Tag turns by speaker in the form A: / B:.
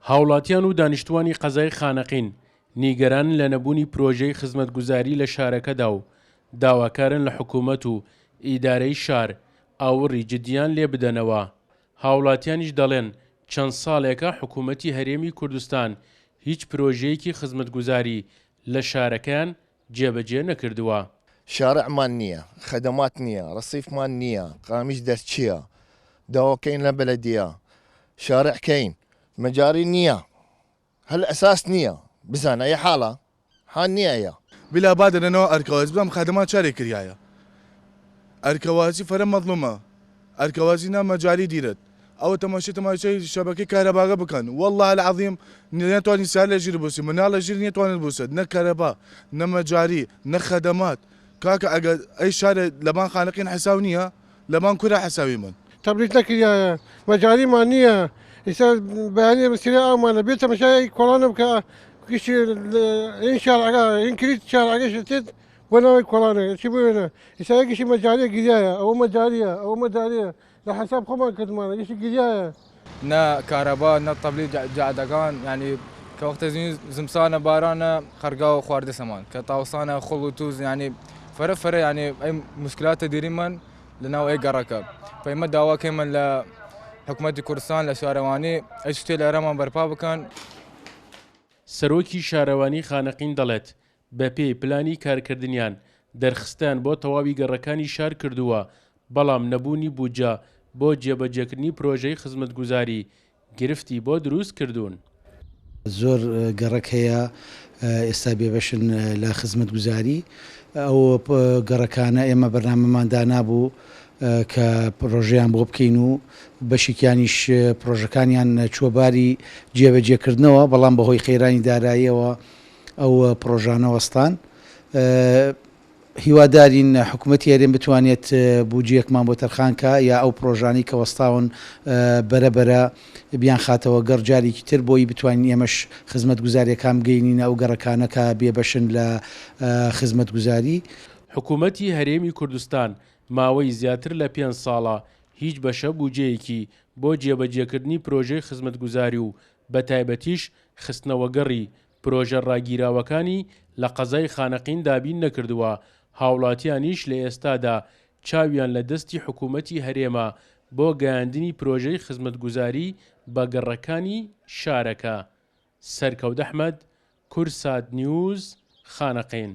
A: هاوڵاتیان و دانیشتووانی قەزای خانەقین نیگەرانن لە نەبوونی پرۆژەی خزمەتگوزاری لە شارەکەدا و داواکارن لە حکومەت و ئیدارەی شار ئاوڕی جدییان لێ بدەنەوە. هاوڵاتیانیش دەڵێن، چەند ساڵێکە حکومەتی هەرێمی کوردستان هیچ پرۆژەیەکی خزمەتگوزاری لە شارەکەیان جێبەجێ نەکردووە.
B: شارعمان نییە، خەدەمات نییە، ڕەسیفمان نییە، قامیش دەرچییە، داوا کەین لە بەلەدیە شارع کەین، مەجاری نییە، هەل ئەساس نییە، بزانە ئەیە حاڵە؟ حال نییە ئەیە.
C: بلا بادە لەناو ئەرکەوازی بەم خەدەمات چارێ کریایە ئەرکەوازی فەرە مەزلومە ئەرکەوازی نا مەجاری دیرێت ئەوە تەماشای تەماشای شەبەکەی کارەباگە بکەن واللە العظیم نەتوانی سیار لە ژیر بوسی مناڵ لە ژیر نیەتوانێت بوسێت نە کەرەبا نە مەجاری نە خەدەمات کاکە ئەگەر ئەی شارێ لەبان خانەقین حساو نیە لەبان کورە حساوی من.
D: تەبریک نەکریایە مەجاریمان نییە ئیستا بەیانی سرێ ئاومانە بێ تەمەشای کۆڵانە بکە گشتی این شارعەکە این کریت شارعەکەش تێت بۆ ناوی کۆڵانە چی بوێنە ئیستا گشتی مەجاریە گریایە ئەوە مەجاریە ئەوە مەجاریە لە حەساب خۆمان کردمانە گشتی گریایە.
E: نە کارەبا نە تەبلیغ جادەکان یانی کە وەختە زمسانە بارانە خەرگاو خواردەسەمان کە تاوسانە خوڵ و توز یانی فەرە فەرە یانی ئەی مشکلاتە دیریمن لە ناو ئەی گەڕەکە فەیمە داوا کەیمن لە حکومەتی کوردستان لە شارەوانی ئەی شتێ لە ئەرەمان بەرپا بکەن.
A: سەرۆکی شارەوانی خانەقین دەڵێت، بەپێی پلانی کارکردنیان دەرخستەیان بۆ تەواوی گەڕەکانی شار کردووە، بەڵام نەبوونی بودجە بۆ جێبەجێکردنی پرۆژەی خزمەتگوزاری گرفتی بۆ دروست کردوون.
F: زۆر گەڕەک هەیە ئێستا بێبەشن لە خزمەتگوزاری، ئەو گەڕەکانە ئێمە بەرنامەمان دانابوو کە پڕۆژەیان بۆ بکەین و بەشێکیانیش پڕۆژەکانیان چووە باری جێبەجێکردنەوە، بەڵام بەهۆی قەیرانی داراییەوە ئەو پڕۆژانە وەستان. هیوادارین حکومەتی هەرێم بتوانێت بودجەیەکمان بۆ تەرخان کا یا ئەو پڕۆژانەی کە وەستاون بەرە بەرە بیانخاتەوە گەڕ جارێکی تر بۆی بتوانین ئێمەش خزمەتگوزاریەکان بگەینینە ئەو گەڕەکانە کە بێبەشن لە خزمەتگوزاری.
A: حکومەتی هەرێمی کوردستان ماوەی زیاتر لە پێنج ساڵە هیچ بەشە بوجەیەکی بۆ جێبەجێکردنی پرۆژەی خزمەتگوزاری و بەتایبەتیش خستنەوەگەڕی پرۆژە ڕاگیراوەکانی لە قەزای خانەقین دابین نەکردووە، هاوڵاتیانیش لە ئێستادا چاویان لە دەستی حکومەتی هەرێمە بۆ گەیاندنی پرۆژەی خزمەتگوزاری بە گەڕەکانی شارەکە. سەرکەوت ئەحمەد، کوردسات نیوز، خانەقین.